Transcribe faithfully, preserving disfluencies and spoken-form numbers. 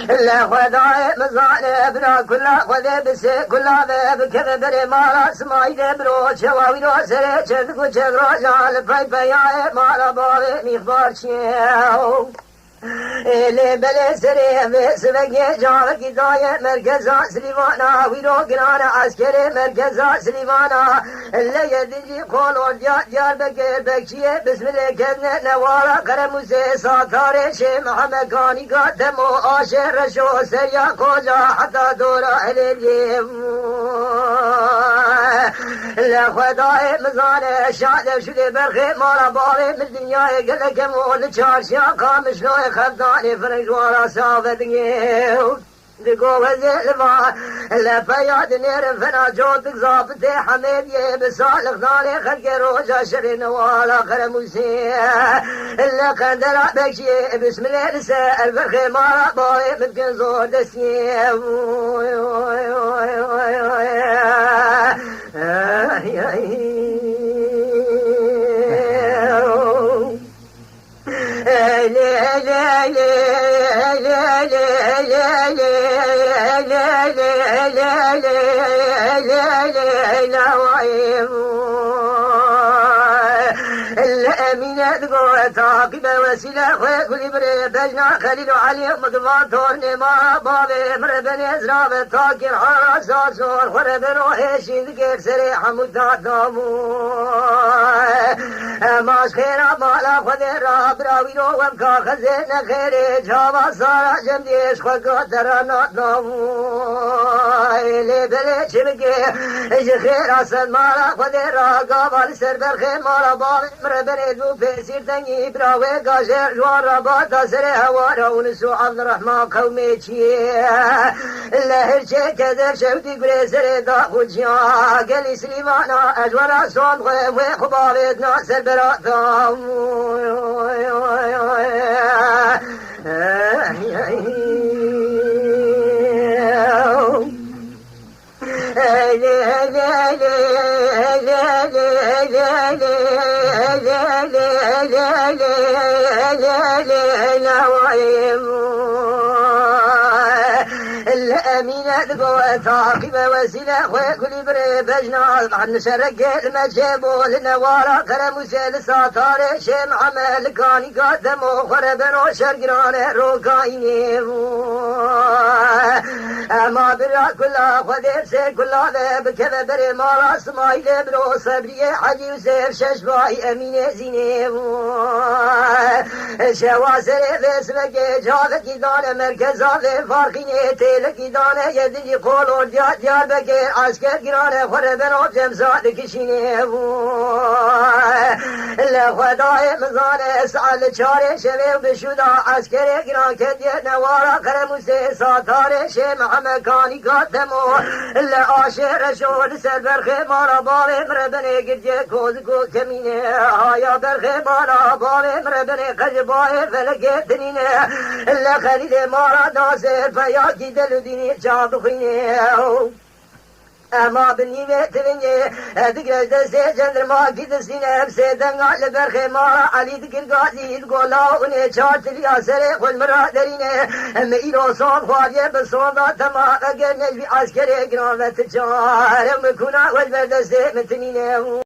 Li Xwedayê min zane bira kula Xwedê bi sê kula ve bikeve berê mala Simayîlê biro çewa wî ro serê çend ku çend roja li pey peyayê mala bavê mîxbar çiye. Ê lê belê serê vê sivegê cavekî daye merkeza Silîvana wî ro girane eskerê merkeza Silîvana. Leyê dincî Kolor Diyar, Diyarbekir, Bekçiyê, Bismilê, Kedne, Newara, Qeremûsê, Satarê, Şê Mihemed, Kanîka, Temo, Aşê, Reşo, Serya, Koca, heta Dora, Helêliyê. Li Xwedayê min zane, şade şûlê berxê mala bavê min dinyayê gelek em û li çarşiya Qamişloyê xeftanê firin ji wan re save dingê. Digo wezê li va, li peya dinêrin fena cotik zabitê Hemêdiyê bi salixdanê xelkê roja şerê newala Qeremûsê. Li qendera Bekçiyê, bismilê li ser berxê mala bavê min dikin zor destiyê. Emîne digo taqîbe wesîle xwe gulî birê bejna Xelîl û Elî û Midvan tornê ma bavê min re benê zirabe takir hara sazor xwe re beno hêşî dikir serê hemû dadamû. Ema ji xêra mala Xwedê ra bira wî ro wem ka xezê nexêrê çava sara cem dêş xwe ka te ra nat navû. Lê belê çi bike ji xêra ser mala Xwedê ra gava li ser berxê mala bavê min re berê dû pêsîr dengî bira wê gaje ji wan ra bata serê hewara Ûnis û Evdirehman qewmê çiyê. Li hirçê keder şewtî gurê serê daxuciya gelî Silîvana ez wera son xwe wê xwe bavêt na ser berata. Emîne digo taqîbe wesîle xwe gulî birê bejna nişerekê li mecê bo li newara Qeremûsê li Satarê Şê Mihemed li Kanîka Demo xwe re beno şergirane rokayînê. Ema bira kula Xwedê sê kula ve bikeve berê mala Simayîlê biro Sebriyê Hecî Yûsef Şeşbayî Emînê Zînê. Şewa serê vê sivekê cavekî dane merkeza vê farqînê têlekî dane yedinci Kolor Diyar, Diyarbekir esker girane xwe re beno cemza dikişînê. Li Xwedayê min zane saet li çarê şevê û bi şûda eskerê giran ketiye newara Qeremûsê Satarê Şê Mihemed Kanîka Demo li Aşê Reşo li ser berxê mala bavê min re benê girdiye kozik û kemîne haya berxê mala bavê min re benê qecbayê felekê tinîne li Xelîlê mala Nasir peyakî delûdînî çav dixwîne. Ema bi nîvê tivingê, e, digre ji destê cendirmakî distîne, em sê denga li berxê mala Elî dikir gazî, digo law û nê çar tiliya serê xwe ji min ra derîne. Em îro son xwariye bi sonda tema, eger nejbî eskerê giran ve ti çar. Em bi kuna we ji ber destê min tinîne.